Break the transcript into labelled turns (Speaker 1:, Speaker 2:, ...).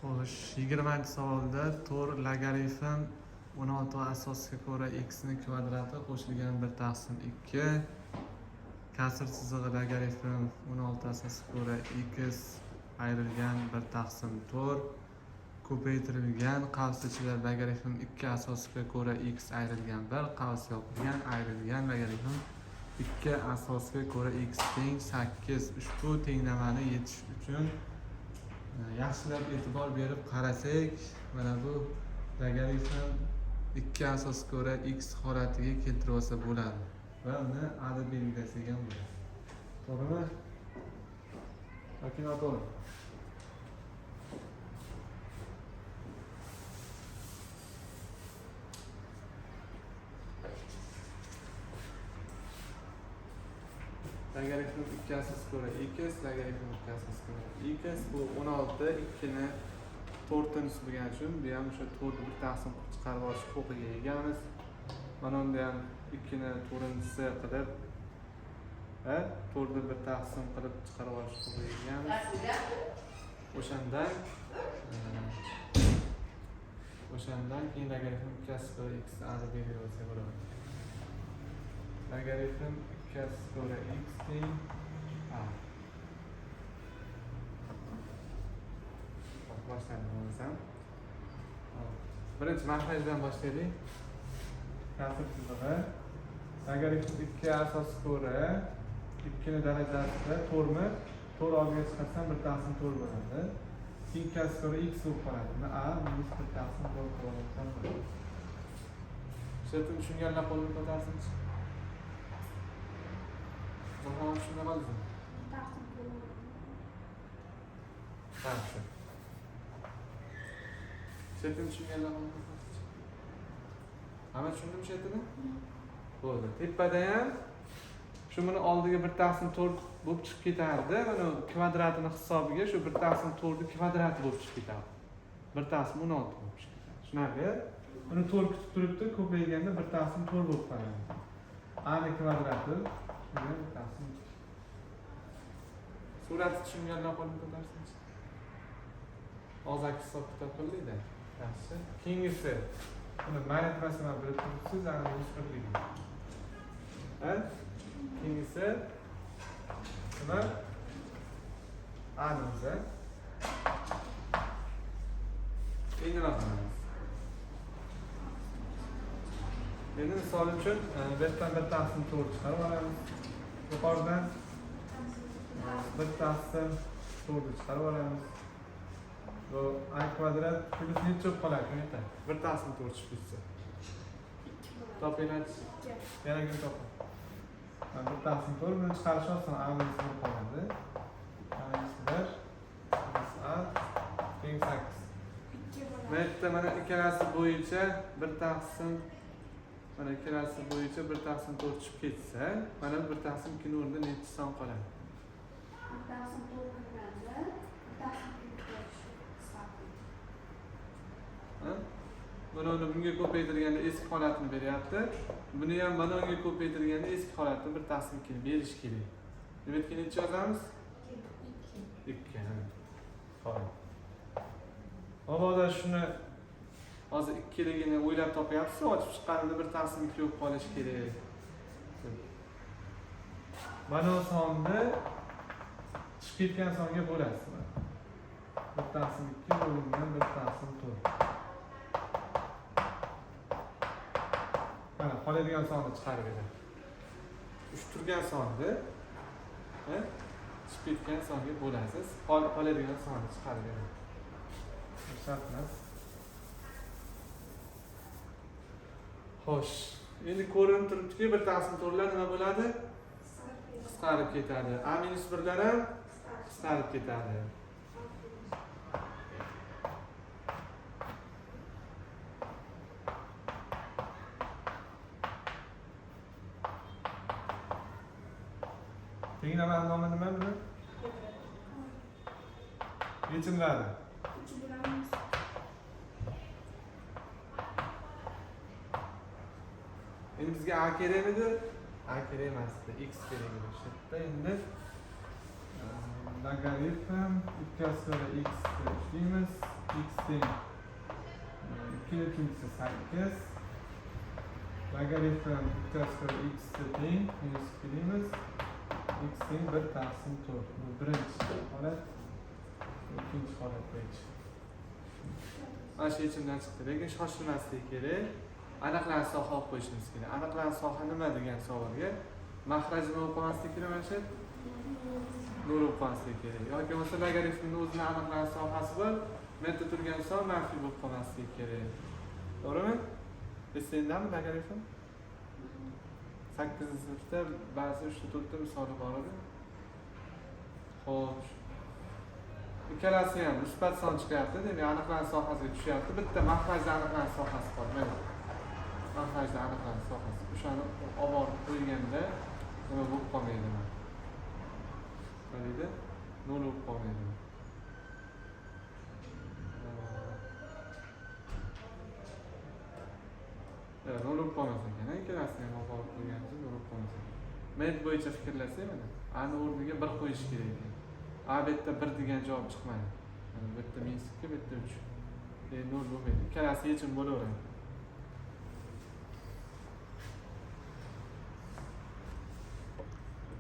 Speaker 1: Xo'sh, 20-savolda 4 logaritm 16 asosiga ko'ra x ni kvadrati qo'shilgan 1 taqsim 2 kasr chizig'i logaritm 16 asosiga ko'ra x ayrilgan 1 taqsim 4 ko'paytirilgan qavs ichida logaritm 2 asosiga ko'ra x ayrilgan 1 qavs yopilgan ayrilgan logaritm 2 asosiga ko'ra x teng 8. Ushbu tenglamani yechish uchun yaxshilab e'tibor berib qarasak, mana bu logaritm 2 asosga ko'ra x holatiga keltirib olsa bo'ladi va uni a deb belgilasak ham bo'ladi. To'g'rimi? Yoki noto'g'ri? Logaritm 2 asosga ko'ra x, logaritm 2 asosga ko'ra x, bu 16 2 ni to'rtinchisi bo'lgani uchun bu ham o'sha 4 ni bir taqsim qilib chiqarib olish huquqiga egamiz. Mana unda ham 2 ni to'rtinchisi qilib va 4 ni bir taqsim qilib chiqarib olish huquqiga egamiz. O'shandan keyin logaritm 2 asosga ko'ra x a deb belgilab olsak bo'ladi. Logaritm 2 asosga ko'ra x teng a. Hop, boshlaymiz bo'lmasam. Hop, birinchi mahrajdan boshlaylik. Kasr chizig'i logaritm 2 asosga ko'ra 2 ni darajasida 4 mi? 4 oldiga chiqarsam 1 taqsim 4 bo'ladi. Keyin 2 asosga ko'ra x bo'lib qoladi. Buni a minus 1 taqsim 4 qilib olsam bo'ladi. Shu yerda tushunganlar qo'lini ko'tarsinchi. Jahon tushuna qoldingizmi?
Speaker 2: Taqsim bo'ladi.
Speaker 1: Ha, shu. Shu yerda tushunganlar qo'lini ko'tarsinchi. Hamma tushundimi shu yerda? Bo'ldi. Tepada ham shu buni oldiga 1 taqsim 4 bo'lib chiqib ketardi. Mana kvadratini hisobiga shu 1 taqsim 4 ni kvadrati bo'lib chiqib ketardi. 1 taqsim 16 bo'lib chiqib ketadi. Shunaqa. Buni 4 kutib turibdi, ko'payganda 1 taqsim 4 bo'lib qoladi. A ni kvadrati 1 taqsim 2. Suratni tushunganlar qo'lini ko'tarsinchi. Og'zaki hisob kitob qildik-da. Yaxshi. Keyingisi. Buni manitmasini ham bilib turibsiz, ana minus birligi. Ha? Keyingisi nima? A ni o'zi. Endi nima qilamiz? Endi misol uchun, bu yerdan 1 taqsim 4 chiqarib olamiz. Yuqoridan 1 taqsim 4 chiqarib olamiz. Bu a kvadrat plyus necha bo'lib qoladi? Kim aytadi? 1 taqsim 4 chiqib ketsa.
Speaker 2: 2 bo'ladi.
Speaker 1: Topinglarchi.
Speaker 2: 2.
Speaker 1: Yana kim topadi? Mana 1 taqsim 4 buni chiqarish oson. A minus 1 qoladi. A minus 1 minus a teng 8.
Speaker 2: 2
Speaker 1: Bu
Speaker 2: bo'ladi.
Speaker 1: yerda mana ikkalasi bo'yicha 1 taqsim mana ikkalasi bo'yicha 1 taqsim 4 chiqib ketsa, mana bu 1 taqsim 2 ni o'rnida necha son qoladi?
Speaker 2: 1 taqsim 4 qilganda 1 taqsim 2 qisqartirdi.
Speaker 1: Ha? Mana uni bunga ko'paytirganda eski holatini beryapti. Buni ham mana unga ko'paytirganda eski holatini 1 taqsim 2 ni berish kerak. Demak, necha yozamiz?
Speaker 2: 2.
Speaker 1: 2. Ha. Ho'p. Mabodo shuni hozir ikkiligini o'ylab topyapsiz, ochib chiqqanida 1 taqsim 2 bo'lib qolishi kerak. Mana bu sonni chiqib ketgan songa bo'lasiz. 1 taqsim 2 bo'lingan 1 taqsim 4. Mana qoladigan sonni chiqarib beradi. Uch turgan sonni, ha, chiqib ketgan songa bo'lasiz. Qoladigan sonni chiqarib beradi. Shart emas. Xo'sh, endi ko'rinib turibdiki, 1 taqsim 4lar nima bo'ladi? Qisqarib ketadi. A minus 1lar ham qisqarib ketadi. Tenglamani nomi nima buni? Yechimlari.
Speaker 2: 3 bo'lamiz.
Speaker 1: Endi bizga a kerakmidi? A kerak emasdi, x kerak edi. Shu yerda endi Logaritm ikkasi ko'ra x uch deymiz, x teng ikkini uchinchisi sakkiz, logaritm ikkasi ko'ra x teng minus ikki deymiz, x teng bir taqsim to'rt. Bu birinchi holat, ikkinchi holat bo'yicha mana shu yechimdan chiqdi. Lekin shoshilmaslik kerak, aniqlanish soha olib qo'yishimiz kerak. Aniqlanish soha nima degan savolga mahraj nima bo'lib qolmasligi kerak? Mana shu nol bo'lib qolmasligi kerak yoki bo'lmasa logaritmni o'zini aniqlanish sohasi bor, bu yerda turgan son manfiy bo'lib qolmasligi kerak, to'g'rimi? Esingdami logaritm? Sakkizinchi sinfda ba'zi uchta, to'rtta misoli bor edi. Xo'sh, ikkalasi ham musbat son chiqyapti, demak, aniqlanish sohasiga tushyapti. Bitta mahrajda aniqlanish sohasi qoldi. Mana mahrajda aniqlanish sohasi, o'shani olib borib qo'yganda nima bo'lib qolmaydi? Nima deydi, nol bo'lib qolmaydi. Nol bo'lib qolmas ekan, ikkalasini ham olib borib qo'yganimizda nol bo'lib qolmas ekan. Met bo'yicha fikrlasak, mana ani o'rniga bir qo'yish kerak ekan. A bu yerda bir degan javob chiqmaydi. Mana bu yerda minus ikki, bu yerda uch, nol bo'lmaydi, ikkalasi yechim bo'laveradi.